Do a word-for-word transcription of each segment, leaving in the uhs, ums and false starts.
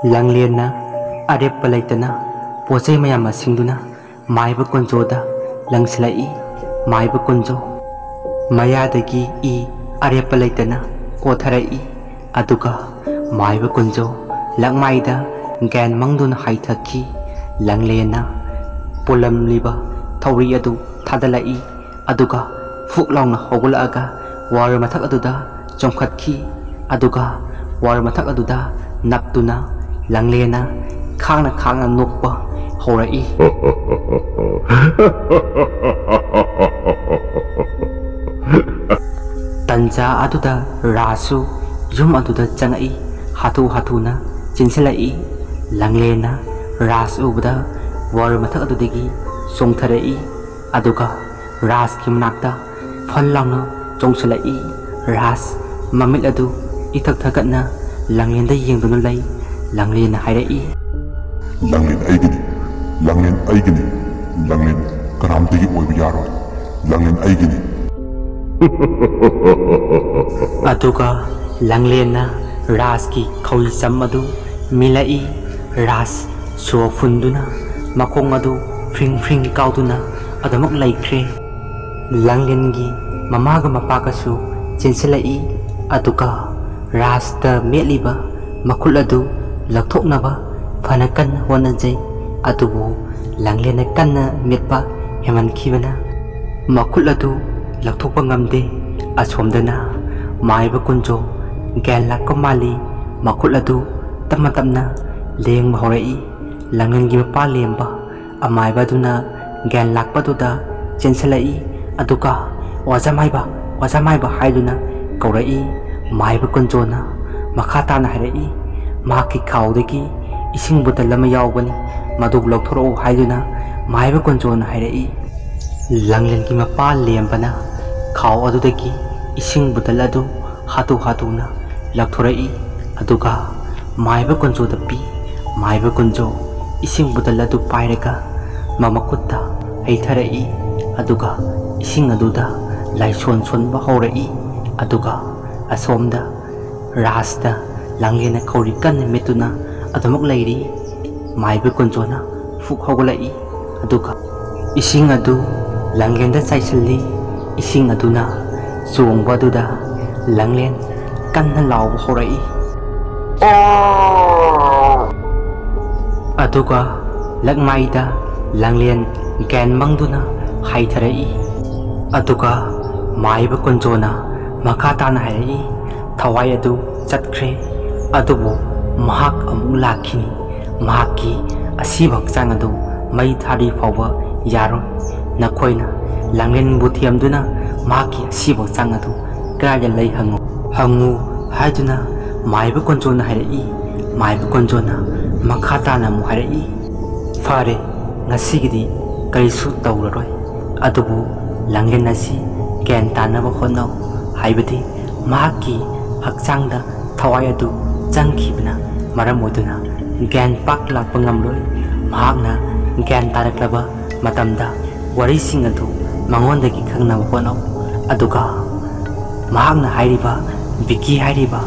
ꯂꯥꯡꯂꯦꯟꯅ ꯑꯔꯦꯞꯄ ꯂꯩꯇꯅ ꯄꯣꯠꯆꯩ ꯃꯌꯥꯝ ꯑꯁꯤꯡꯗꯨꯅ ꯃꯥꯏꯕ ꯀꯨꯟꯖꯣꯗ ꯂꯪꯁꯤꯜꯂꯛꯏ꯫ ꯃꯥꯏꯕ ꯀꯨꯟꯖꯣ ꯃꯌꯥꯗꯒꯤ ꯏ ꯑꯔꯦꯞꯄ ꯂꯩꯇꯅ ꯀꯣꯊꯔꯛꯏ꯫ ꯑꯗꯨꯒ ꯃꯥꯏꯕ ꯀꯨꯟꯖꯣ ꯂꯛꯃꯥꯏꯗ ꯒ꯭ꯌꯥꯟ ꯃꯪꯗꯨꯅ ꯍꯥꯏꯊꯈꯤ꯫ ꯂꯥꯡꯂꯦꯟꯅ ꯄꯣꯜꯂꯝꯂꯤꯕ ꯊꯧꯔꯤ ꯑꯗꯨ ꯊꯥꯗꯠꯂꯛꯏ꯫ ꯑꯗꯨꯒ ꯐꯨꯛ ꯂꯥꯎꯅ ꯍꯧꯒꯠꯂꯛꯑꯒ ꯋꯥꯔ ꯃꯊꯛ ꯑꯗꯨꯗ ꯆꯣꯡꯈꯠꯈꯤ꯫ ꯑꯗꯨꯒ ꯋꯥꯔ ꯃꯊꯛ ꯑꯗꯨꯗ ꯅꯞꯇꯨꯅ ꯂꯥꯡꯂꯦꯟꯅ ꯈꯥꯡꯅ ꯈꯥꯡꯅ ꯅꯣꯛꯄ ꯍꯧꯔꯛꯏ꯫ ꯇꯟꯖꯥ ꯑꯗꯨꯗ ꯔꯥꯖꯁꯨ ꯌꯨꯝ ꯑꯗꯨꯗ ꯆꯪꯉꯛꯏ꯫ ꯍꯥꯊꯨ ꯍꯥꯊꯨꯅ ꯆꯦꯟꯁꯤꯜꯂꯛꯏ꯫ ꯂꯥꯡꯂꯦꯟꯅ ꯔꯥꯖ ꯎꯕꯗ ꯋꯥꯔ ꯃꯊꯛ ꯑꯗꯨꯗꯒꯤ ꯆꯣꯡꯊꯔꯛꯏ꯫ ꯑꯗꯨꯒ ꯔꯥꯖꯀꯤ ꯃꯅꯥꯛꯇ ꯐꯟ ꯂꯥꯎꯅ ꯆꯣꯡꯁꯤꯜꯂꯛꯏ꯫ ꯔꯥꯖ ꯃꯃꯤꯠ ꯑꯗꯨ ꯏꯊꯛ ꯊꯛꯀꯠꯅ ꯂꯥꯡꯂꯦꯟꯗ ꯌꯦꯡꯗꯨꯅ ꯂꯩ꯫ ꯂꯥꯡꯂꯦꯟꯅ ꯍꯥꯏꯔꯛꯏ, "ꯂꯥꯡꯂꯦꯟ ꯑꯩꯒꯤꯅꯤ, ꯂꯥꯡꯂꯦꯟ ꯑꯩꯒꯤꯅꯤ, ꯂꯥꯡꯂꯦꯟ ꯀꯅꯥꯝꯇꯒꯤ ꯑꯣꯏꯕ ꯌꯥꯔꯣꯏ, ꯂꯥꯡꯂꯦꯟ ꯑꯩꯒꯤꯅꯤ꯫" ꯑꯗꯨꯒ ꯂꯥꯡꯂꯦꯟꯅ ꯔꯥꯖꯀꯤ ꯈꯧꯔꯤ ꯆꯝ ꯑꯗꯨ ꯃꯤꯂꯛꯏ꯫ ꯔꯥꯖ ꯁꯣ ꯐꯨꯟꯗꯨꯅ ꯃꯈꯣꯡ ꯑꯗꯨ ꯐ꯭ꯔꯤꯡ ꯐ꯭ꯔꯤꯡ ꯀꯥꯎꯗꯨꯅ ꯑꯗꯨꯃꯛ ꯂꯩꯈ꯭ꯔꯦ꯫ ꯂꯥꯡꯂꯦꯟꯒꯤ ꯃꯃꯥꯒ ꯃꯄꯥꯒꯁꯨ ꯆꯦꯟꯁꯤꯜꯂꯛꯏ꯫ ꯑꯗꯨꯒ ꯔꯥꯖꯇ ꯃꯦꯠꯂꯤꯕ ꯃꯈꯨꯠ ꯑꯗꯨ ꯂꯧꯊꯣꯛꯅꯕ ꯐꯅ ꯀꯟꯅ ꯍꯣꯠꯅꯖꯩ꯫ ꯑꯗꯨꯕꯨ ꯂꯥꯡꯂꯦꯟꯅ ꯀꯟꯅ ꯃꯦꯠꯄ ꯍꯦꯟꯃꯟꯈꯤꯕꯅ ꯃꯈꯨꯠ ꯑꯗꯨ ꯂꯧꯊꯣꯛꯄ ꯉꯝꯗꯦ꯫ ꯑꯁꯣꯝꯗꯅ ꯃꯥꯏꯕ ꯀꯨꯟꯖꯣ ꯒ꯭ꯌꯥꯟ ꯂꯥꯛꯄ ꯃꯥꯜꯂꯤ꯫ ꯃꯈꯨꯠ ꯑꯗꯨ ꯇꯞꯅ ꯇꯞꯅ ꯂꯦꯡꯕ ꯍꯧꯔꯛꯏ꯫ ꯂꯥꯡꯂꯦꯟꯒꯤ ꯃꯄꯥ ꯂꯦꯝꯕ ꯑꯃꯥꯏꯕ ꯑꯗꯨꯅ ꯒ꯭ꯌꯥꯟ ꯂꯥꯛꯄꯗꯨꯗ ꯆꯦꯟꯁꯤꯜꯂꯛꯏ꯫ ꯑꯗꯨꯒ "ꯑꯣꯖꯥ ꯃꯥꯏꯕ, ꯑꯣꯖꯥ ꯃꯥꯏꯕ" ꯍꯥꯏꯗꯨꯅ ꯀꯧꯔꯛꯏ꯫ ꯃꯥꯏꯕ ꯀꯨꯟꯖꯣꯅ ꯃꯈꯥ ꯇꯥꯅ ꯍꯥꯏꯔꯛꯏ, "ꯃꯍꯥꯛꯀꯤ ꯈꯥꯎꯗꯒꯤ ꯏꯁꯤꯡ ꯕꯣꯇꯜ ꯑꯃ ꯌꯥꯎꯕꯅꯤ, ꯃꯗꯨ ꯂꯧꯊꯣꯔꯛꯎ" ꯍꯥꯏꯗꯨꯅ ꯃꯥꯏꯕ ꯀꯨꯟꯖꯣꯅ ꯍꯥꯏꯔꯛꯏ꯫ ꯂꯥꯡꯂꯦꯟꯒꯤ ꯃꯄꯥ ꯂꯦꯝꯕꯅ ꯈꯥꯎ ꯑꯗꯨꯗꯒꯤ ꯏꯁꯤꯡ ꯕꯣꯇꯜ ꯑꯗꯨ ꯍꯥꯊꯨ ꯍꯥꯊꯨꯅ ꯂꯧꯊꯣꯔꯛꯏ꯫ ꯑꯗꯨꯒ ꯃꯥꯏꯕ ꯀꯨꯟꯖꯣꯗ ꯄꯤ꯫ ꯃꯥꯏꯕ ꯀꯨꯟꯖꯣ ꯏꯁꯤꯡ ꯕꯣꯇꯜ ꯑꯗꯨ ꯄꯥꯏꯔꯒ ꯃꯃꯈꯨꯠꯇ ꯍꯩꯊꯔꯛꯏ꯫ ꯑꯗꯨꯒ ꯏꯁꯤꯡ ꯑꯗꯨꯗ ꯂꯥꯏꯁꯣꯟ ꯁꯣꯟꯕ ꯍꯧꯔꯛꯏ꯫ ꯑꯗꯨꯒ ꯑꯁꯣꯝꯗ ꯔꯥꯖꯇ ꯂꯥꯡꯂꯦꯟꯅ ꯈꯧꯔꯤ ꯀꯟꯅ ꯃꯦꯠꯇꯨꯅ ꯑꯗꯨꯃꯛ ꯂꯩꯔꯤ꯫ ꯃꯥꯏꯕ ꯀꯨꯟꯖꯣꯅ ꯐꯨꯛ ꯍꯧꯒꯠꯂꯛꯏ, ꯑꯗꯨꯒ ꯏꯁꯤꯡ ꯑꯗꯨ ꯂꯥꯡꯂꯦꯟꯗ ꯆꯥꯏꯁꯤꯜꯂꯤ꯫ ꯏꯁꯤꯡ ꯑꯗꯨꯅ ꯆꯣꯡꯕ ꯑꯗꯨꯗ ꯂꯥꯡꯂꯦꯟ ꯀꯟꯅ ꯂꯥꯎꯕ ꯍꯧꯔꯛꯏ꯫ ꯑꯗꯨꯒ ꯂꯛꯃꯥꯏꯗ ꯂꯥꯡꯂꯦꯟ ꯒ꯭ꯌꯥꯟ ꯃꯥꯡꯗꯨꯅ ꯍꯥꯏꯊꯔꯛꯏ꯫ ꯑꯗꯨꯒ ꯃꯥꯏꯕ ꯀꯨꯟꯖꯣꯅ ꯃꯈꯥ ꯇꯥꯅ ꯍꯥꯏꯔꯛꯏ, "ꯊꯋꯥꯏ ꯑꯗꯨ ꯆꯠꯈ꯭ꯔꯦ, ꯑꯗꯨꯕꯨ ꯃꯍꯥꯛ ꯑꯃꯨꯛ ꯂꯥꯛꯈꯤꯅꯤ꯫ ꯃꯍꯥꯛꯀꯤ ꯑꯁꯤꯕ ꯍꯛꯆꯥꯡ ꯑꯗꯨ ꯃꯩ ꯊꯥꯗ꯭ꯔꯤ ꯐꯥꯎꯕ ꯌꯥꯔꯣꯏ꯫ ꯅꯈꯣꯏꯅ ꯂꯥꯡꯂꯦꯟꯕꯨ ꯊꯤꯔꯝꯗꯨꯅ ꯃꯍꯥꯛꯀꯤ ꯑꯁꯤꯕ ꯍꯛꯆꯥꯡ ꯑꯗꯨ ꯀꯗꯥꯏꯗ ꯂꯩ ꯍꯪꯉꯨ, ꯍꯪꯉꯨ" ꯍꯥꯏꯗꯨꯅ ꯃꯥꯏꯕ ꯀꯣꯟꯖꯣꯅ ꯍꯥꯏꯔꯛꯏ꯫ ꯃꯥꯏꯕ ꯀꯣꯟꯖꯣꯅ ꯃꯈꯥ ꯇꯥꯅ ꯑꯃꯨꯛ ꯍꯥꯏꯔꯛꯏ, "ꯐꯔꯦ, ꯉꯁꯤꯒꯤꯗꯤ ꯀꯔꯤꯁꯨ ꯇꯧꯔꯔꯣꯏ, ꯑꯗꯨꯕꯨ ꯂꯥꯡꯂꯦꯟ ꯑꯁꯤ ꯒ꯭ꯌꯥꯟ ꯇꯥꯅꯕ ꯍꯣꯠꯅꯧ, ꯍꯥꯏꯕꯗꯤ ꯃꯍꯥꯛꯀꯤ ꯍꯛꯆꯥꯡꯗ ꯊꯋꯥꯏ ꯑꯗꯨ ꯆꯪꯈꯤꯕꯅ ꯃꯔꯝ ꯑꯣꯏꯗꯨꯅ ꯒ꯭ꯌꯥꯟ ꯄꯥꯛ ꯂꯥꯛꯄ ꯉꯝꯂꯣꯏ꯫ ꯃꯍꯥꯛꯅ ꯒ꯭ꯌꯥꯟ ꯇꯥꯔꯛꯂꯕ ꯃꯇꯝꯗ ꯋꯥꯔꯤꯁꯤꯡ ꯑꯗꯨ ꯃꯉꯣꯟꯗꯒꯤ ꯈꯪꯅꯕ ꯍꯣꯠꯅꯧ, ꯑꯗꯨꯒ ꯃꯍꯥꯛꯅ ꯍꯥꯏꯔꯤꯕ, ꯕꯤꯀꯤ ꯍꯥꯏꯔꯤꯕ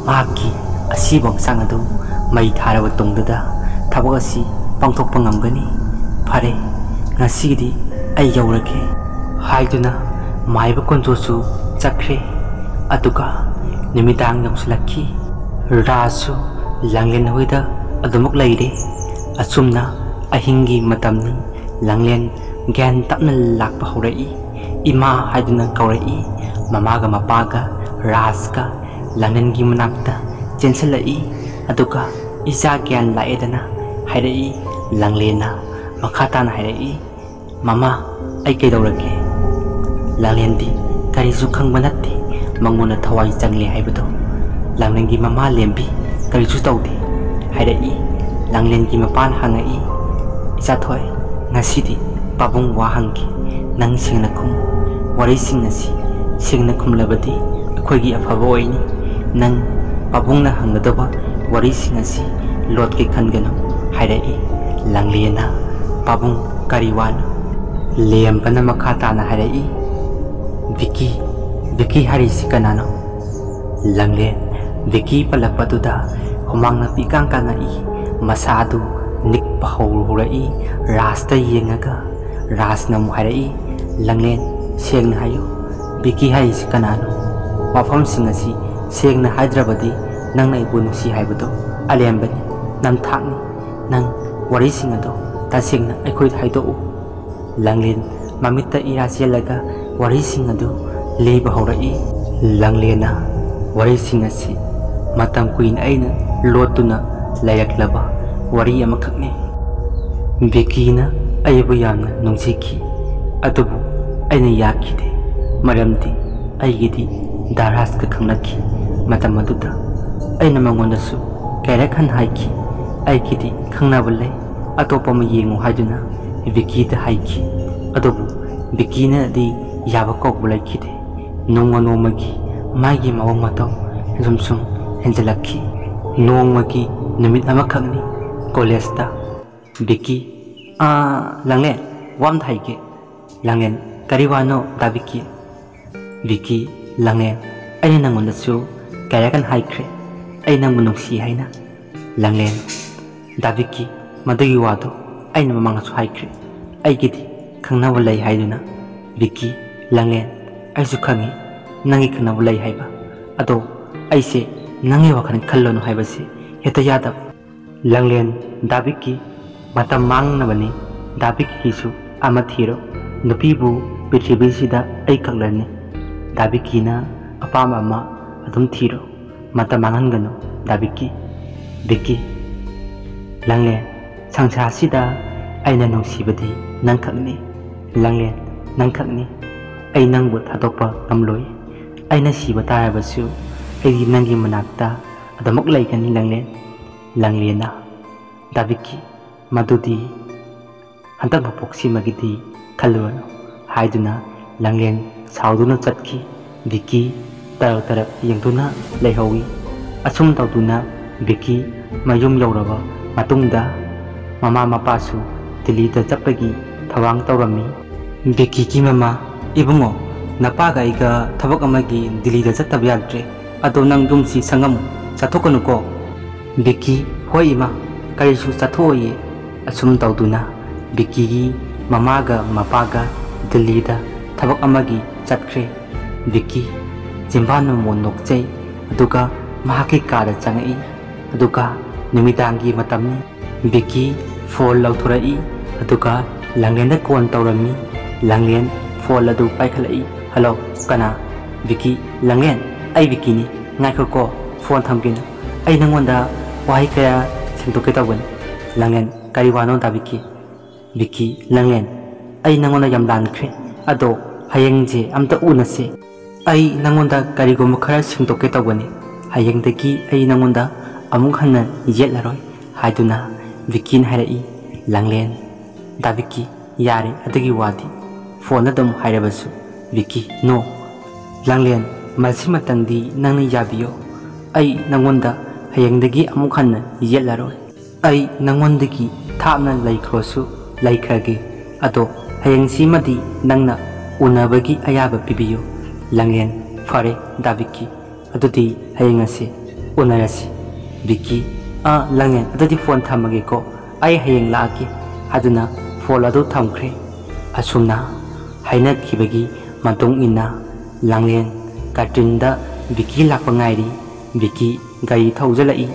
ꯃꯍꯥꯛꯀꯤ ꯑꯁꯤꯕ ꯍꯛꯆꯥꯡ ꯑꯗꯨ ꯃꯩ ꯊꯥꯔꯕ ꯇꯨꯡꯗꯨꯗ ꯊꯕꯛ ꯑꯁꯤ ꯄꯥꯡꯊꯣꯛꯄ ꯉꯝꯒꯅꯤ꯫ ꯐꯔꯦ, ꯉꯁꯤꯒꯤꯗꯤ ꯑꯩ ꯌꯧꯔꯒꯦ" ꯍꯥꯏꯗꯨꯅ ꯃꯥꯏꯕ ꯀꯣꯟꯖꯣꯁꯨ ꯆꯠꯈ꯭ꯔꯦ꯫ ꯑꯗꯨꯒ ꯅꯨꯃꯤꯗꯥꯡ ꯌꯧꯁꯤꯜꯂꯛꯈꯤ꯫ ꯔꯥꯖꯁꯨ ꯂꯥꯡꯂꯦꯟ ꯍꯣꯏꯗ ꯑꯗꯨꯃꯛ ꯂꯩꯔꯦ꯫ ꯑꯁꯨꯝꯅ ꯑꯍꯤꯡꯒꯤ ꯃꯇꯝꯅꯤ꯫ ꯂꯥꯡꯂꯦꯟ ꯒ꯭ꯌꯥꯟ ꯇꯞꯅ ꯂꯥꯛꯄ ꯍꯧꯔꯛꯏ꯫ "ꯏꯃꯥ" ꯍꯥꯏꯗꯨꯅ ꯀꯧꯔꯛꯏ꯫ ꯃꯃꯥꯒ ꯃꯄꯥꯒ ꯔꯥꯖꯀ ꯂꯥꯡꯂꯦꯟꯒꯤ ꯃꯅꯥꯛꯇ ꯆꯦꯟꯁꯤꯜꯂꯛꯏ꯫ ꯑꯗꯨꯒ "ꯏꯆꯥ ꯒ꯭ꯌꯥꯟ ꯂꯥꯛꯑꯦꯗꯅ" ꯍꯥꯏꯔꯛꯏ꯫ ꯂꯥꯡꯂꯦꯟꯅ ꯃꯈꯥ ꯇꯥꯅ ꯍꯥꯏꯔꯛꯏ, "ꯃꯃꯥ, ꯑꯩ ꯀꯩꯗꯧꯔꯒꯦ?" ꯂꯥꯡꯂꯦꯟꯗꯤ ꯀꯔꯤꯁꯨ ꯈꯪꯕ ꯅꯠꯇꯦ꯫ ꯃꯉꯣꯟꯗ ꯊꯋꯥꯏ ꯆꯪꯂꯦ ꯍꯥꯏꯕꯗꯣ꯫ ꯂꯥꯡꯂꯦꯟꯒꯤ ꯃꯃꯥ ꯂꯦꯝꯕꯤ ꯀꯔꯤꯁꯨ ꯇꯧꯗꯦ ꯍꯥꯏꯔꯛꯏ꯫ ꯂꯥꯡꯂꯦꯟꯒꯤ ꯃꯄꯥꯅ ꯍꯪꯉꯛꯏ, "ꯏꯆꯥꯊꯣꯏ, ꯉꯁꯤꯗꯤ ꯄꯥꯕꯨꯡ ꯋꯥ ꯍꯪꯒꯦ꯫ ꯅꯪ ꯁꯦꯡꯅ ꯈꯨꯝ꯫ ꯋꯥꯔꯤꯁꯤꯡ ꯑꯁꯤ ꯁꯦꯡꯅ ꯈꯨꯝꯂꯕꯗꯤ ꯑꯩꯈꯣꯏꯒꯤ ꯑꯐꯕ ꯑꯣꯏꯅꯤ꯫ ꯅꯪ ꯄꯥꯕꯨꯡꯅ ꯍꯪꯒꯗꯕ ꯋꯥꯔꯤꯁꯤꯡ ꯑꯁꯤ ꯂꯣꯠꯀꯦ ꯈꯟꯒꯅꯨ" ꯍꯥꯏꯔꯛꯏ꯫ ꯂꯥꯡꯂꯦꯟꯅ, "ꯄꯥꯕꯨꯡ, ꯀꯔꯤ ꯋꯥꯅꯣ?" ꯂꯦꯝꯕꯅ ꯃꯈꯥ ꯇꯥꯅ ꯍꯥꯏꯔꯛꯏ, "ꯚꯤꯀꯤ, ꯚꯤꯀꯤ ꯍꯥꯏꯔꯤꯁꯤ ꯀꯅꯥꯅꯣ?" ꯂꯥꯡꯂꯦꯟ ꯚꯤꯀꯤ ꯄꯜꯂꯛꯄꯗꯨꯗ ꯍꯨꯃꯥꯡꯅ ꯄꯤꯀꯥꯡ ꯀꯥꯡꯉꯛꯏ꯫ ꯃꯁꯥ ꯑꯗꯨ ꯅꯤꯛꯄ ꯍꯧꯔꯛꯏ꯫ ꯔꯥꯖꯇ ꯌꯦꯡꯉꯒ ꯔꯥꯖꯅ ꯑꯃꯨꯛ ꯍꯥꯏꯔꯛꯏ, "ꯂꯥꯡꯂꯦꯟ, ꯁꯦꯡꯅ ꯍꯥꯏꯌꯨ, ꯕꯤꯀꯤ ꯍꯥꯏꯔꯤꯁꯤ ꯀꯅꯥꯅꯣ? ꯋꯥꯐꯝꯁꯤꯡ ꯑꯁꯤ ꯁꯦꯡꯅ ꯍꯥꯏꯗ꯭ꯔꯕꯗꯤ ꯅꯪꯅ ꯑꯩꯕꯨ ꯅꯨꯡꯁꯤ ꯍꯥꯏꯕꯗꯣ ꯑꯂꯦꯝꯕꯅꯤ, ꯅꯝꯊꯥꯛꯅꯤ꯫ ꯅꯪ ꯋꯥꯔꯤꯁꯤꯡ ꯑꯗꯣ ꯇꯁꯦꯡꯅ ꯑꯩꯈꯣꯏꯗ ꯍꯥꯏꯗꯣꯛꯎ꯫" ꯂꯥꯡꯂꯦꯟ ꯃꯃꯤꯠꯇ ꯏꯔꯥ ꯆꯦꯜꯂꯒ ꯋꯥꯔꯤꯁꯤꯡ ꯑꯗꯨ ꯂꯤꯕ ꯍꯧꯔꯛꯏ꯫ ꯂꯥꯡꯂꯦꯟꯅ ꯋꯥꯔꯤꯁꯤꯡ ꯑꯁꯤ ꯃꯇꯝ ꯀꯨꯏꯅ ꯑꯩꯅ ꯂꯣꯠꯇꯨꯅ ꯂꯩꯔꯛꯂꯕ ꯋꯥꯔꯤ ꯑꯃꯈꯛꯅꯤ꯫ ꯕꯤꯀꯤꯅ ꯑꯩꯕꯨ ꯌꯥꯝꯅ ꯅꯨꯡꯁꯤꯈꯤ, ꯑꯗꯨꯕꯨ ꯑꯩꯅ ꯌꯥꯈꯤꯗꯦ, ꯃꯔꯝꯗꯤ ꯑꯩꯒꯤꯗꯤ ꯗꯥ ꯔꯥꯖꯀ ꯈꯪꯅꯈꯤ꯫ ꯃꯇꯝ ꯑꯗꯨꯗ ꯑꯩꯅ ꯃꯉꯣꯟꯗꯁꯨ ꯀꯌꯥꯔꯛ ꯍꯟꯅ ꯍꯥꯏꯈꯤ, "ꯑꯩꯒꯤꯗꯤ ꯈꯪꯅꯕ ꯂꯩ, ꯑꯇꯣꯞꯄ ꯑꯃ ꯌꯦꯡꯉꯨ" ꯍꯥꯏꯗꯨꯅ꯫ ꯕꯤꯀꯤꯗ ꯍꯥꯏꯈꯤ꯫ ꯑꯗꯨꯕꯨ ꯕꯤꯀꯤꯅꯗꯤ ꯌꯥꯕ ꯀꯧꯕ ꯂꯩꯈꯤꯗꯦ꯫ ꯅꯣꯡꯃ ꯅꯣꯡꯃꯒꯤ ꯃꯥꯒꯤ ꯃꯑꯣꯡ ꯃꯇꯧ ꯁꯨꯝ ꯁꯨꯝ ꯍꯦꯟꯖꯜꯂꯛꯈꯤ꯫ ꯅꯣꯡꯃꯒꯤ ꯅꯨꯃꯤꯠ ꯑꯃꯈꯛꯅꯤ꯫ ꯀꯣꯂꯦꯖꯇ ꯕꯤꯀꯤ, "ꯑꯥ, ꯂꯥꯡꯂꯦꯟ, ꯋꯥ ꯑꯝꯇ ꯍꯥꯏꯒꯦ꯫" ꯂꯥꯡꯂꯦꯟ, "ꯀꯔꯤ ꯋꯥꯅꯣ, ꯗꯥ ꯕꯤꯀꯤ?" ꯕꯤꯀꯤ, "ꯂꯥꯡꯂꯦꯟ, ꯑꯩꯅ ꯅꯪꯉꯣꯟꯗꯁꯨ ꯀꯌꯥꯔꯛ ꯍꯟꯅ ꯍꯥꯏꯈ꯭ꯔꯦ, ꯑꯩ ꯅꯪꯕꯨ ꯅꯨꯡꯁꯤ ꯍꯥꯏꯅ꯫" ꯂꯥꯡꯂꯦꯟ, "ꯗꯥ ꯕꯤꯀꯤ, ꯃꯗꯨꯒꯤ ꯋꯥꯗꯣ ꯑꯩꯅ ꯃꯃꯥꯡꯗꯁꯨ ꯍꯥꯏꯈ꯭ꯔꯦ, ꯑꯩꯒꯤꯗꯤ ꯈꯪꯅꯕ ꯂꯩ ꯍꯥꯏꯗꯨꯅ꯫" ꯕꯤꯀꯤ, "ꯂꯥꯡꯂꯦꯟ, ꯑꯩꯁꯨ ꯈꯪꯉꯤ ꯅꯪꯒꯤ ꯈꯪꯅꯕ ꯂꯩ ꯍꯥꯏꯕ, ꯑꯗꯣ ꯑꯩꯁꯦ ꯅꯪꯒꯤ ꯋꯥꯈꯜ ꯈꯜꯂꯅꯨ ꯍꯥꯏꯕꯁꯦ ꯍꯦꯛꯇ ꯌꯥꯗꯕ꯫" ꯂꯥꯡꯂꯦꯟ, "ꯗꯥ ꯕꯤꯀꯤ, ꯃꯇꯝ ꯃꯥꯡꯅꯕꯅꯤ꯫ ꯗꯥ ꯕꯤꯀꯤꯒꯤꯁꯨ ꯑꯃ ꯊꯤꯔꯣ꯫ ꯅꯨꯄꯤꯕꯨ ꯄ꯭ꯔꯤꯊꯤꯕꯤꯁꯤꯗ ꯑꯩ ꯈꯛꯂꯅꯤ꯫ ꯗꯥ ꯕꯤꯀꯤꯅ ꯑꯄꯥꯝꯕ ꯑꯃ ꯑꯗꯨꯝ ꯊꯤꯔꯣ꯫ ꯃꯇꯝ ꯃꯥꯡꯍꯟꯒꯅꯨ, ꯗꯥ ꯕꯤꯀꯤ꯫" ꯕꯤꯀꯤ, "ꯂꯥꯡꯂꯦꯟ, ꯁꯪꯁꯥꯔꯁꯤꯗ ꯑꯩꯅ ꯅꯨꯡꯁꯤꯕꯗꯤ ꯅꯪꯈꯛꯅꯤ꯫ ꯂꯥꯡꯂꯦꯟ, ꯅꯪꯈꯛꯅꯤ꯫ ꯑꯩ ꯅꯪꯕꯨ ꯊꯥꯗꯣꯛꯄ ꯉꯝꯂꯣꯏ꯫ ꯑꯩꯅ ꯁꯤꯕ ꯇꯥꯔꯕꯁꯨ ꯑꯩꯗꯤ ꯅꯪꯒꯤ ꯃꯅꯥꯛꯇ ꯑꯗꯨꯃꯛ ꯂꯩꯒꯅꯤ, ꯂꯥꯡꯂꯦꯟ꯫" ꯂꯥꯡꯂꯦꯟꯅ, "ꯗꯥ ꯕꯤꯀꯤ, ꯃꯗꯨꯗꯤ ꯍꯟꯗꯛ ꯃꯄꯣꯛꯁꯤꯃꯒꯤꯗꯤ ꯈꯜꯂꯨꯔꯅꯨ" ꯍꯥꯏꯗꯨꯅ ꯂꯥꯡꯂꯦꯟ ꯁꯥꯎꯗꯨꯅ ꯆꯠꯈꯤ꯫ ꯕꯤꯀꯤ ꯇꯔꯛ ꯇꯔꯛ ꯌꯦꯡꯗꯨꯅ ꯂꯩꯍꯧꯏ꯫ ꯑꯁꯨꯝ ꯇꯧꯗꯨꯅ ꯕꯤꯀꯤ ꯃꯌꯨꯝ ꯌꯧꯔꯕ ꯃꯇꯨꯡꯗ ꯃꯃꯥ ꯃꯄꯥꯁꯨ ꯗꯤꯜꯂꯤꯗ ꯆꯠꯄꯒꯤ ꯊꯧꯔꯥꯡ ꯇꯧꯔꯝꯃꯤ꯫ ꯕꯤꯀꯤꯒꯤ ꯃꯃꯥ, "ꯏꯕꯨꯡꯉꯣ, ꯅꯄꯥꯒ ꯑꯩꯒ ꯊꯕꯛ ꯑꯃꯒꯤ ꯗꯤꯜꯂꯤꯗ ꯆꯠꯇꯕ ꯌꯥꯗ꯭ꯔꯦ꯫ ꯑꯗꯣ ꯅꯪ ꯌꯨꯝꯁꯤ ꯁꯪꯉꯝꯃꯨ, ꯆꯠꯊꯣꯛꯀꯅꯨꯀꯣ꯫" ꯕꯤꯀꯤ, "ꯍꯣꯏ ꯏꯃꯥ, ꯀꯔꯤꯁꯨ ꯆꯠꯊꯣꯛꯑꯣꯏꯌꯦ"꯫ ꯑꯁꯨꯝ ꯇꯧꯗꯨꯅ ꯕꯤꯀꯤꯒꯤ ꯃꯃꯥꯒ ꯃꯄꯥꯒ ꯗꯤꯜꯂꯤꯗ ꯊꯕꯛ ꯑꯃꯒꯤ ꯆꯠꯈ꯭ꯔꯦ꯫ ꯕꯤꯀꯤ ꯆꯤꯝꯕꯥꯟ ꯑꯃꯨꯛ ꯅꯣꯛꯆꯩ, ꯑꯗꯨꯒ ꯃꯍꯥꯛꯀꯤ ꯀꯥꯗ ꯆꯪꯉꯛꯏ꯫ ꯑꯗꯨꯒ ꯅꯨꯃꯤꯗꯥꯡꯒꯤ ꯃꯇꯝꯅꯤ꯫ ꯕꯤꯀꯤ ꯐꯣꯟ ꯂꯧꯊꯣꯔꯛꯏ, ꯑꯗꯨꯒ ꯂꯥꯡꯂꯦꯟꯗ ꯀꯣꯜ ꯇꯧꯔꯝꯃꯤ꯫ ꯂꯥꯡꯂꯦꯟ ꯐꯣꯟ ꯑꯗꯨ ꯄꯥꯏꯈꯠꯂꯛꯏ꯫ "ꯍꯜꯂꯣ, ꯀꯅꯥ?" "ꯕꯤꯀꯤ꯫" "ꯂꯥꯡꯂꯦꯟ, ꯑꯩ ꯕꯤꯀꯤꯅꯤ꯫ ꯉꯥꯏꯈꯣꯀꯣ, ꯐꯣꯟ ꯊꯝꯒꯦꯅ꯫ ꯑꯩ ꯅꯪꯉꯣꯟꯗ ꯋꯥꯍꯩ ꯀꯌꯥ ꯁꯦꯡꯗꯣꯛꯀꯦ ꯇꯧꯕꯅꯤ꯫" ꯂꯥꯡꯂꯦꯟ, "ꯀꯔꯤ ꯋꯥꯅꯣ ꯗꯥ ꯕꯤꯀꯤ?" ꯕꯤꯀꯤ, "ꯂꯥꯡꯂꯦꯟ, ꯑꯩ ꯅꯪꯉꯣꯟꯗ ꯌꯥꯝ ꯂꯥꯟꯈ꯭ꯔꯦ꯫ ꯑꯗꯣ ꯍꯌꯦꯡꯁꯦ ꯑꯝꯇ ꯎꯅꯁꯦ꯫ ꯑꯩ ꯅꯪꯉꯣꯟꯗ ꯀꯔꯤꯒꯨꯝꯕ ꯈꯔ ꯁꯦꯡꯗꯣꯛꯀꯦ ꯇꯧꯕꯅꯤ꯫ ꯍꯌꯦꯡꯗꯒꯤ ꯑꯩ ꯅꯪꯉꯣꯟꯗ ꯑꯃꯨꯛ ꯍꯟꯅ ꯌꯦꯠꯂꯔꯣꯏ", ꯍꯥꯏꯗꯨꯅ ꯕꯤꯀꯤꯅ ꯍꯥꯏꯔꯛꯏ꯫ ꯂꯥꯡꯂꯦꯟ, "ꯗꯥ ꯕꯤꯀꯤ, ꯌꯥꯔꯦ ꯑꯗꯨꯒꯤ ꯋꯥꯗꯤ꯫" ꯐꯣꯟꯗ ꯑꯗꯨꯝ ꯍꯥꯏꯔꯕꯁꯨ ꯕꯤꯀꯤ, "ꯅꯣ꯫ ꯂꯥꯡꯂꯦꯟ, ꯃꯁꯤꯃꯇꯪꯗꯤ ꯅꯪꯅ ꯌꯥꯕꯤꯌꯣ꯫ ꯑꯩ ꯅꯪꯉꯣꯟꯗ ꯍꯌꯦꯡꯗꯒꯤ ꯑꯃꯨꯛ ꯍꯟꯅ ꯌꯦꯠꯂꯔꯣꯏ꯫ ꯑꯩ ꯅꯪꯉꯣꯟꯗꯒꯤ ꯊꯥꯞꯅ ꯂꯩꯈ꯭ꯔꯁꯨ ꯂꯩꯈ꯭ꯔꯒꯦ꯫ ꯑꯗꯣ ꯍꯌꯦꯡꯁꯤꯃꯗꯤ ꯅꯪꯅ ꯎꯅꯕꯒꯤ ꯑꯌꯥꯕ ꯄꯤꯕꯤꯌꯨ꯫" ꯂꯥꯡꯂꯦꯟ, "ꯐꯔꯦ ꯗꯥ ꯕꯤꯀꯤ, ꯑꯗꯨꯗꯤ ꯍꯌꯦꯡ ꯑꯁꯤ ꯎꯅꯔꯁꯤ꯫" ꯕꯤꯀꯤ, "ꯑꯥ, ꯂꯥꯡꯂꯦꯟ, ꯑꯗꯨꯗꯤ ꯐꯣꯟ ꯊꯝꯃꯒꯦꯀꯣ, ꯑꯩ ꯍꯌꯦꯡ ꯂꯥꯛꯑꯒꯦ" ꯍꯥꯏꯗꯨꯅ ꯐꯣꯟ ꯑꯗꯨ ꯊꯝꯈ꯭ꯔꯦ꯫ ꯑꯁꯨꯝꯅ ꯍꯥꯏꯅꯈꯤꯕꯒꯤ ꯃꯇꯨꯡ ꯏꯟꯅ ꯂꯥꯡꯂꯦꯟ ꯀꯥꯔꯇꯤꯟꯗ ꯕꯤꯀꯤ ꯂꯥꯛꯄ ꯉꯥꯏꯔꯤ꯫ ꯕꯤꯀꯤ ꯒꯥꯔꯤ ꯊꯧꯖꯤꯜꯂꯛꯏ꯫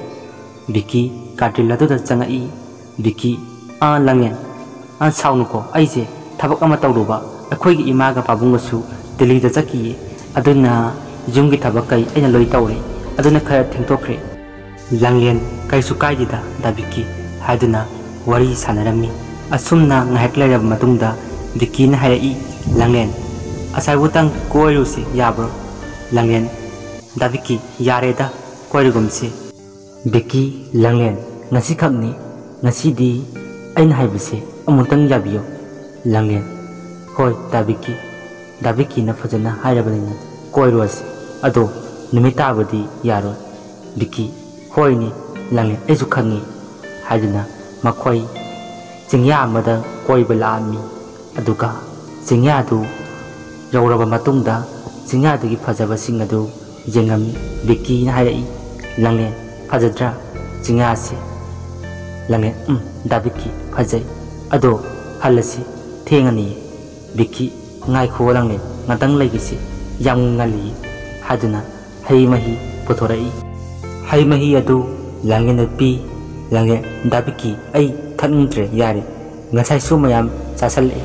ꯕꯤꯀꯤ ꯀꯥꯔꯇꯤꯟ ꯑꯗꯨꯗ ꯆꯪꯉꯛꯏ꯫ ꯕꯤꯀꯤ, "ꯑꯥ, ꯂꯥꯡꯂꯦꯟ, ꯑꯥ, ꯁꯥꯎꯅꯨꯀꯣ, ꯑꯩꯁꯦ ꯊꯕꯛ ꯑꯃ ꯇꯧꯔꯨꯕ, ꯑꯩꯈꯣꯏꯒꯤ ꯏꯃꯥꯒ ꯄꯥꯕꯨꯡꯒꯁꯨ ꯗꯤꯜꯂꯤꯗ ꯆꯠꯈꯤꯌꯦ, ꯑꯗꯨꯅ ꯌꯨꯝꯒꯤ ꯊꯕꯛ ꯀꯩ ꯑꯩꯅ ꯂꯣꯏ ꯇꯧꯔꯦ, ꯑꯗꯨꯅ ꯈꯔ ꯊꯦꯡꯗꯣꯛꯈ꯭ꯔꯦ꯫" ꯂꯥꯡꯂꯦꯟ, "ꯀꯩꯁꯨ ꯀꯥꯏꯗꯦꯗ ꯗꯥ ꯕꯤꯀꯤ" ꯍꯥꯏꯗꯨꯅ ꯋꯥꯔꯤ ꯁꯥꯟꯅꯔꯝꯃꯤ꯫ ꯑꯁꯨꯝꯅ ꯉꯥꯏꯍꯥꯛ ꯂꯩꯔꯕ ꯃꯇꯨꯡꯗ ꯕꯤꯀꯤꯅ ꯍꯥꯏꯔꯛꯏ, "ꯂꯥꯡꯂꯦꯟ, ꯑꯁꯥꯏꯕꯨꯛꯇꯪ ꯀꯣꯏꯔꯨꯁꯦ, ꯌꯥꯕ꯭ꯔꯣ?" ꯂꯥꯡꯂꯦꯟ, "ꯗꯥ ꯕꯤꯀꯤ, ꯌꯥꯔꯦꯗ, ꯀꯣꯏꯔꯒꯨꯝꯁꯦ꯫" ꯕꯤꯀꯤ, "ꯂꯥꯡꯂꯦꯟ, ꯉꯁꯤꯈꯛꯅꯤ, ꯉꯁꯤꯗꯤ ꯑꯩꯅ ꯍꯥꯏꯕꯁꯦ ꯑꯃꯨꯛꯇꯪ ꯌꯥꯕꯤꯌꯨ꯫" ꯂꯥꯡꯂꯦꯟ, "ꯍꯣꯏ ꯗꯥ ꯕꯤꯀꯤ, ꯗꯥ ꯕꯤꯀꯤꯅ ꯐꯖꯅ ꯍꯥꯏꯔꯕꯅꯤꯅ ꯀꯣꯏꯔꯨꯔꯁꯤ꯫ ꯑꯗꯣ ꯅꯨꯃꯤꯠ ꯇꯥꯕꯗꯤ ꯌꯥꯔꯣꯏ꯫" ꯕꯤꯀꯤ, "ꯍꯣꯏꯅꯦ ꯂꯥꯡꯂꯦꯟ, ꯑꯩꯁꯨ ꯈꯪꯉꯤ" ꯍꯥꯏꯗꯨꯅ ꯃꯈꯣꯏ ꯆꯤꯡꯌꯥ ꯑꯃꯗ ꯀꯣꯏꯕ ꯂꯥꯛꯑꯝꯃꯤ꯫ ꯑꯗꯨꯒ ꯆꯤꯡꯌꯥꯗꯨ ꯌꯧꯔꯕ ꯃꯇꯨꯡꯗ ꯆꯤꯡꯌꯥꯗꯨꯒꯤ ꯐꯖꯕꯁꯤꯡ ꯑꯗꯨ ꯌꯦꯡꯉꯝꯃꯤ꯫ ꯕꯤꯀꯤꯅ ꯍꯥꯏꯔꯛꯏ, "ꯂꯥꯡꯂꯦꯟ, ꯐꯖꯗ꯭ꯔꯥ?" ꯆꯤꯡꯌꯥꯁꯤ꯫ ꯂꯥꯡꯂꯦꯟ, "ꯎꯝ, ꯗꯥ ꯕꯤꯀꯤ, ꯐꯖꯩ꯫ ꯑꯗꯣ ꯍꯜꯂꯁꯤ, ꯊꯦꯡꯉꯅꯤ꯫" ꯕꯤꯀꯤ, "ꯉꯥꯏꯈꯣ ꯂꯥꯡꯂꯦꯟ, ꯉꯥꯛꯇꯪ ꯂꯩꯈꯤꯁꯤ, ꯌꯥꯝ ꯉꯜꯂꯤ" ꯍꯥꯏꯗꯨꯅ ꯍꯩ ꯃꯍꯤ ꯄꯨꯊꯣꯔꯛꯏ꯫ ꯍꯩ ꯃꯍꯤ ꯑꯗꯨ ꯂꯥꯡꯂꯦꯟꯗ ꯄꯤ꯫ ꯂꯥꯡꯂꯦꯟ, "ꯗꯥ ꯕꯤꯀꯤ, ꯑꯩ ꯊꯛꯅꯤꯡꯗ꯭ꯔꯦ, ꯌꯥꯔꯦ꯫ ꯉꯁꯥꯏꯁꯨ ꯃꯌꯥꯝ ꯆꯥꯁꯜꯂꯛꯑꯦ꯫"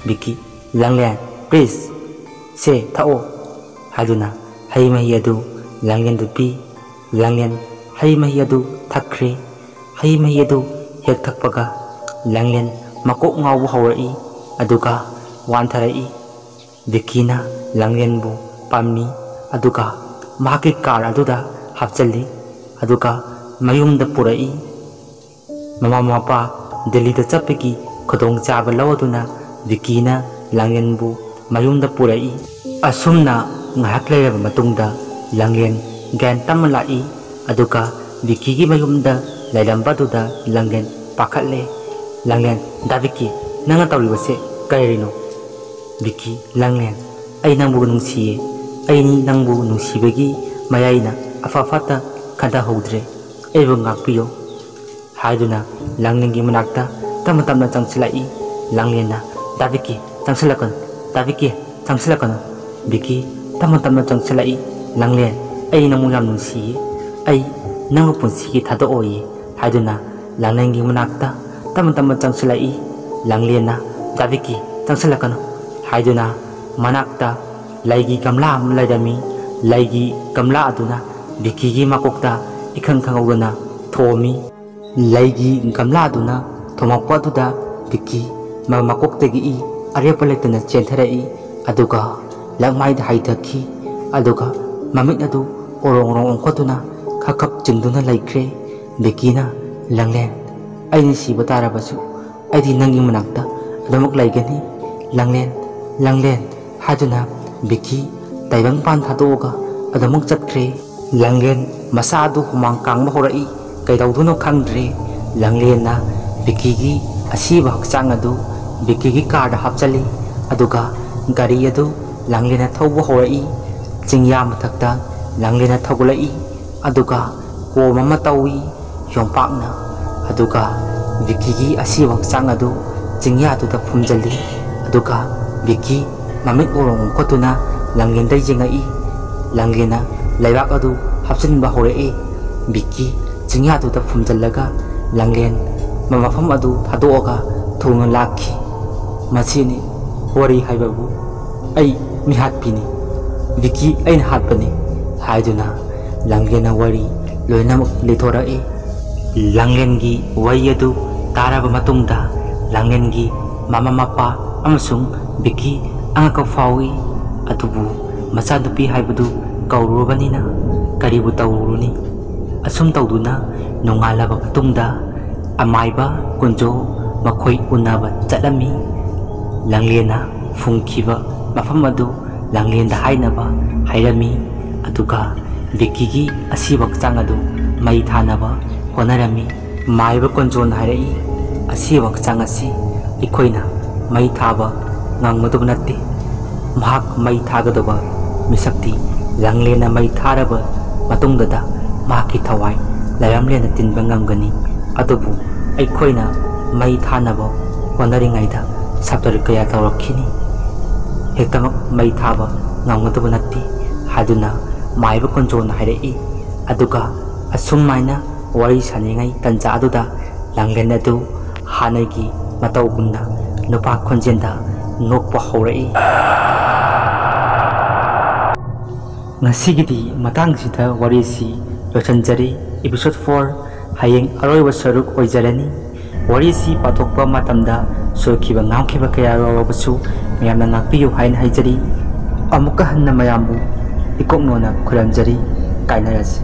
ꯕꯤꯀꯤ, "ꯂꯥꯡꯂꯦꯟ, please, ꯁꯦ ꯊꯛꯑꯣ" ꯍꯥꯏꯗꯨꯅ ꯍꯩ ꯃꯍꯤ ꯑꯗꯨ ꯂꯥꯡꯂꯦꯟꯗ ꯄꯤ꯫ ꯂꯥꯡꯂꯦꯟ ꯍꯩ ꯃꯍꯤ ꯑꯗꯨ ꯊꯛꯈ꯭ꯔꯦ꯫ ꯍꯩ ꯃꯍꯤ ꯑꯗꯨ ꯍꯦꯛ ꯊꯛꯄꯒ ꯂꯥꯡꯂꯦꯟ ꯃꯀꯣꯛ ꯉꯥꯎꯕ ꯍꯧꯔꯛꯏ, ꯑꯗꯨꯒ ꯋꯥꯟꯊꯔꯛꯏ꯫ ꯕꯤꯀꯤꯅ ꯂꯥꯡꯂꯦꯟꯕꯨ ꯄꯝꯃꯤ, ꯑꯗꯨꯒ ꯃꯍꯥꯛꯀꯤ ꯀꯥꯔ ꯑꯗꯨꯗ ꯍꯥꯞꯆꯤꯜꯂꯤ, ꯑꯗꯨꯒ ꯃꯌꯨꯝꯗ ꯄꯨꯔꯛꯏ꯫ ꯃꯃꯥ ꯃꯄꯥ ꯗꯤꯜꯂꯤꯗ ꯆꯠꯄꯒꯤ ꯈꯨꯗꯣꯡꯆꯥꯕ ꯂꯧꯗꯨꯅ ꯕꯤꯀꯤꯅ ꯂꯥꯡꯂꯦꯟꯕꯨ ꯃꯌꯨꯝꯗ ꯄꯨꯔꯛꯏ꯫ ꯑꯁꯨꯝꯅ ꯉꯥꯏꯍꯥꯛ ꯂꯩꯔꯕ ꯃꯇꯨꯡꯗ ꯂꯥꯡꯂꯦꯟ ꯒ꯭ꯌꯥꯟ ꯇꯞꯅ ꯂꯥꯛꯏ, ꯑꯗꯨꯒ ꯕꯤꯀꯤꯒꯤ ꯃꯌꯨꯝꯗ ꯂꯩꯔꯝꯕꯗꯨꯗ ꯂꯥꯡꯂꯦꯟ ꯄꯥꯈꯠꯂꯦ꯫ ꯂꯥꯡꯂꯦꯟ, "ꯗꯥ ꯕꯤꯀꯤ, ꯅꯪꯅ ꯇꯧꯔꯤꯕꯁꯦ ꯀꯔꯤꯅꯣ?" ꯕꯤꯀꯤ, "ꯂꯥꯡꯂꯦꯟ, ꯑꯩ ꯅꯪꯕꯨ ꯅꯨꯡꯁꯤꯌꯦ꯫ ꯑꯩ ꯅꯪꯕꯨ ꯅꯨꯡꯁꯤꯕꯒꯤ ꯃꯌꯥꯏꯅ ꯑꯐ ꯐꯠꯇ ꯈꯟꯊꯍꯧꯗ꯭ꯔꯦ꯫ ꯑꯩꯕꯨ ꯉꯥꯛꯄꯤꯌꯨ" ꯍꯥꯏꯗꯨꯅ ꯂꯥꯡꯂꯦꯟꯒꯤ ꯃꯅꯥꯛꯇ ꯇꯞꯅ ꯇꯞꯅ ꯆꯪꯁꯤꯜꯂꯛꯏ꯫ ꯂꯥꯡꯂꯦꯟꯅ, "ꯗꯥ ꯕꯤꯀꯤ, ꯆꯪꯁꯤꯜꯂꯛꯀꯅꯨ꯫ ꯗꯥ ꯕꯤꯀꯤ, ꯆꯪꯁꯤꯜꯂꯛꯀꯅꯨ꯫" ꯕꯤꯀꯤ ꯇꯞꯅ ꯇꯞꯅ ꯆꯪꯁꯤꯜꯂꯛꯏ꯫ "ꯂꯥꯡꯂꯦꯟ, ꯑꯩ ꯅꯪꯕꯨ ꯌꯥꯝ ꯅꯨꯡꯁꯤꯌꯦ꯫ ꯑꯩ ꯅꯪꯕꯨ ꯄꯨꯟꯁꯤꯒꯤ ꯊꯥꯗꯣꯛꯑꯣꯏꯌꯦ" ꯍꯥꯏꯗꯨꯅ ꯂꯥꯡꯂꯦꯟꯒꯤ ꯃꯅꯥꯛꯇ ꯇꯞꯅ ꯇꯞꯅ ꯆꯪꯁꯤꯜꯂꯛꯏ꯫ ꯂꯥꯡꯂꯦꯟꯅ, "ꯗꯥ ꯕꯤꯀꯤ, ꯆꯪꯁꯤꯜꯂꯛꯀꯅꯨ" ꯍꯥꯏꯗꯨꯅ ꯃꯅꯥꯛꯇ ꯂꯩꯒꯤ ꯒꯝꯂꯥ ꯑꯃ ꯂꯩꯔꯝꯃꯤ꯫ ꯂꯩꯒꯤ ꯒꯝꯂꯥ ꯑꯗꯨꯅ ꯕꯤꯀꯤꯒꯤ ꯃꯀꯣꯛꯇ ꯏꯈꯪ ꯈꯪꯍꯧꯗꯅ ꯊꯣꯝꯃꯤ꯫ ꯂꯩꯒꯤ ꯒꯝꯂꯥ ꯑꯗꯨꯅ ꯊꯣꯝꯃꯛꯄ ꯑꯗꯨꯗ ꯕꯤꯀꯤ ꯃ-, ꯃꯀꯣꯛꯇꯒꯤ ꯏ ꯑꯔꯦꯞꯄ ꯂꯩꯇꯅ ꯆꯦꯟꯊꯔꯛꯏ, ꯑꯗꯨꯒ ꯂꯛꯃꯥꯏꯗ ꯍꯩꯊꯈꯤ, ꯑꯗꯨꯒ ꯃꯃꯤꯠ ꯑꯗꯨ ꯑꯣꯔꯣꯡ ꯑꯣꯔꯣꯡ ꯑꯣꯟꯈꯠꯇꯨꯅ ꯈꯞ ꯈꯞ ꯆꯤꯡꯗꯨꯅ ꯂꯩꯈ꯭ꯔꯦ꯫ ꯕꯤꯀꯤꯅ, "ꯂꯥꯡꯂꯦꯟ, ꯑꯩꯅ ꯁꯤꯕ ꯇꯥꯔꯕꯁꯨ ꯑꯩꯗꯤ ꯅꯪꯒꯤ ꯃꯅꯥꯛꯇ ꯑꯗꯨꯃꯛ ꯂꯩꯒꯅꯤ꯫ ꯂꯥꯡꯂꯦꯟ, ꯂꯥꯡꯂꯦꯟ" ꯍꯥꯏꯗꯨꯅ ꯕꯤꯀꯤ ꯇꯥꯏꯕꯪꯄꯥꯟ ꯊꯥꯗꯣꯛꯑꯒ ꯑꯗꯨꯃꯛ ꯆꯠꯈ꯭ꯔꯦ꯫ ꯂꯥꯡꯂꯦꯟ ꯃꯁꯥ ꯑꯗꯨ ꯍꯨꯃꯥꯡ ꯀꯥꯡꯕ ꯍꯧꯔꯛꯏ꯫ ꯀꯩꯗꯧꯗꯨꯅꯣ ꯈꯪꯗ꯭ꯔꯦ꯫ ꯂꯥꯡꯂꯦꯟꯅ ꯕꯤꯀꯤꯒꯤ ꯑꯁꯤꯕ ꯍꯛꯆꯥꯡ ꯑꯗꯨ ꯕꯤꯀꯤꯒꯤ ꯀꯥꯔꯗ ꯍꯥꯞꯆꯜꯂꯤ꯫ ꯑꯗꯨꯒ ꯒꯥꯔꯤ ꯑꯗꯨ ꯂꯥꯡꯂꯦꯟꯅ ꯊꯧꯕ ꯍꯧꯔꯛꯏ꯫ ꯆꯤꯡꯌꯥ ꯃꯊꯛꯇ ꯂꯥꯡꯂꯦꯟꯅ ꯊꯧꯒꯠꯂꯛꯏ꯫ ꯑꯗꯨꯒ ꯀꯣꯝ ꯑꯃ ꯇꯧꯏ꯫ ꯌꯣꯝꯄꯥꯛꯅ꯫ ꯑꯗꯨꯒ ꯕꯤꯀꯤꯒꯤ ꯑꯁꯤꯕ ꯍꯛꯆꯥꯡ ꯑꯗꯨ ꯆꯤꯡꯌꯥꯗꯨꯗ ꯐꯨꯝꯖꯤꯜꯂꯤ꯫ ꯑꯗꯨꯒ ꯕꯤꯀꯤ ꯃꯃꯤꯠ ꯎꯔꯣꯡ ꯎꯪꯈꯠꯇꯨꯅ ꯂꯥꯡꯂꯦꯟꯗ ꯌꯦꯡꯉꯛꯏ꯫ ꯂꯥꯡꯂꯦꯟꯅ ꯂꯩꯕꯥꯛ ꯑꯗꯨ ꯍꯥꯞꯆꯤꯟꯕ ꯍꯧꯔꯛꯏ꯫ ꯕꯤꯀꯤ ꯆꯤꯡꯌꯥꯗꯨꯗ ꯐꯨꯝꯖꯤꯜꯂꯒ ꯂꯥꯡꯂꯦꯟ ꯃꯐꯝ ꯑꯗꯨ ꯊꯥꯗꯣꯛꯑꯒ ꯊꯨꯅ ꯂꯥꯛꯈꯤ꯫ "ꯃꯁꯤꯅꯤ ꯋꯥꯔꯤ ꯍꯥꯏꯕꯕꯨ꯫ ꯑꯩ ꯃꯤꯍꯥꯠꯄꯤꯅꯤ꯫ ꯕꯤꯀꯤ ꯑꯩꯅ ꯍꯥꯠꯄꯅꯤ" ꯍꯥꯏꯗꯨꯅ ꯂꯥꯡꯂꯦꯟꯅ ꯋꯥꯔꯤ ꯂꯣꯏꯅꯃꯛ ꯂꯤꯊꯣꯔꯛꯏ꯫ ꯂꯥꯡꯂꯦꯟꯒꯤ ꯋꯥꯔꯤ ꯑꯗꯨ ꯇꯥꯔꯕ ꯃꯇꯨꯡꯗ ꯂꯥꯡꯂꯦꯟꯒꯤ ꯃꯃꯥ ꯃꯄꯥ ꯑꯃꯁꯨꯡ ꯕꯤꯀꯤ ꯑꯉꯛꯄ ꯐꯥꯎꯏ꯫ ꯑꯗꯨꯕꯨ ꯃꯆꯥꯅꯨꯄꯤ ꯍꯥꯏꯕꯗꯨ ꯀꯧꯔꯨꯔꯕꯅꯤꯅ ꯀꯔꯤꯕꯨ ꯇꯧꯔꯨꯅꯤ? ꯑꯁꯨꯝ ꯇꯧꯗꯨꯅ ꯅꯣꯡꯉꯥꯜꯂꯕ ꯃꯇꯨꯡꯗ ꯑꯃꯥꯏꯕ ꯀꯨꯟꯖꯣ ꯃꯈꯣꯏ ꯎꯅꯕ ꯆꯠꯂꯝꯃꯤ꯫ ꯂꯥꯡꯂꯦꯟꯅ ꯐꯨꯝꯈꯤꯕ ꯃꯐꯝ ꯑꯗꯨ ꯂꯥꯡꯂꯦꯟꯗ ꯍꯥꯏꯅꯕ ꯍꯥꯏꯔꯝꯃꯤ꯫ ꯑꯗꯨꯒ ꯕꯤꯀꯤꯒꯤ ꯑꯁꯤꯕ ꯍꯛꯆꯥꯡ ꯑꯗꯨ ꯃꯩ ꯊꯥꯅꯕ ꯍꯣꯠꯅꯔꯝꯃꯤ꯫ ꯃꯥꯏꯕ ꯀꯣꯟꯖꯣꯟ ꯍꯥꯏꯔꯛꯏ, "ꯑꯁꯤꯕ ꯍꯛꯆꯥꯡ ꯑꯁꯤ ꯑꯩꯈꯣꯏꯅ ꯃꯩ ꯊꯥꯕ ꯉꯝꯒꯗꯕ ꯅꯠꯇꯦ꯫ ꯃꯍꯥꯛ ꯃꯩ ꯊꯥꯒꯗꯕ ꯃꯤꯁꯛꯇꯤ ꯂꯥꯡꯂꯦꯟꯅ ꯃꯩ ꯊꯥꯔꯕ ꯃꯇꯨꯡꯗꯗ ꯃꯍꯥꯛꯀꯤ ꯊꯋꯥꯏ ꯂꯥꯏꯔꯝꯂꯦꯟꯗ ꯇꯤꯟꯕ ꯉꯝꯒꯅꯤ꯫ ꯑꯗꯨꯕꯨ ꯑꯩꯈꯣꯏꯅ ꯃꯩ ꯊꯥꯅꯕ ꯍꯣꯠꯅꯔꯤꯉꯩꯗ ꯁꯞꯇꯔ ꯀꯌꯥ ꯇꯧꯔꯛꯈꯤꯅꯤ꯫ ꯍꯦꯛꯇꯃꯛ ꯃꯩ ꯊꯥꯕ ꯉꯝꯒꯗꯕ ꯅꯠꯇꯦ" ꯍꯥꯏꯗꯨꯅ ꯃꯥꯏꯕ ꯀꯣꯟꯖꯣꯟꯅ ꯍꯥꯏꯔꯛꯏ꯫ ꯑꯗꯨꯒ ꯑꯁꯨꯝꯃꯥꯏꯅ ꯋꯥꯔꯤ ꯁꯥꯟꯅꯔꯤꯉꯩ ꯇꯟꯖꯥ ꯑꯗꯨꯗ ꯂꯥꯡꯂꯦꯟ ꯑꯗꯨ ꯍꯥꯟꯅꯒꯤ ꯃꯇꯧꯒꯨꯝꯅ ꯅꯨꯄꯥ ꯈꯣꯟꯖꯦꯜꯗ ꯅꯣꯛꯄ ꯍꯧꯔꯛꯏ꯫ ꯉꯁꯤꯒꯤꯗꯤ ꯃꯇꯥꯡꯁꯤꯗ ꯋꯥꯔꯤꯁꯤ ꯂꯣꯏꯁꯤꯟꯖꯔꯤ꯫ Episode four ꯍꯌꯦꯡ ꯑꯔꯣꯏꯕ ꯁꯔꯨꯛ ꯑꯣꯏꯖꯔꯅꯤ꯫ ꯋꯥꯔꯤꯁꯤ ꯄꯥꯊꯣꯛꯄ ꯃꯇꯝꯗ ꯁꯣꯏꯈꯤꯕ ꯉꯥꯝꯈꯤꯕ ꯀꯌꯥ ꯌꯥꯎꯔꯕꯁꯨ ꯃꯌꯥꯝꯅ ꯉꯥꯛꯄꯤꯌꯨ ꯍꯥꯏꯅ ꯍꯥꯏꯖꯔꯤ꯫ ꯑꯃꯨꯛꯀ ꯍꯟꯅ ꯃꯌꯥꯝꯕꯨ ꯏꯀꯣꯛꯅꯣꯅ ꯈꯨꯔꯨꯝꯖꯔꯤ꯫ ꯀꯥꯏꯅꯔꯁꯤ꯫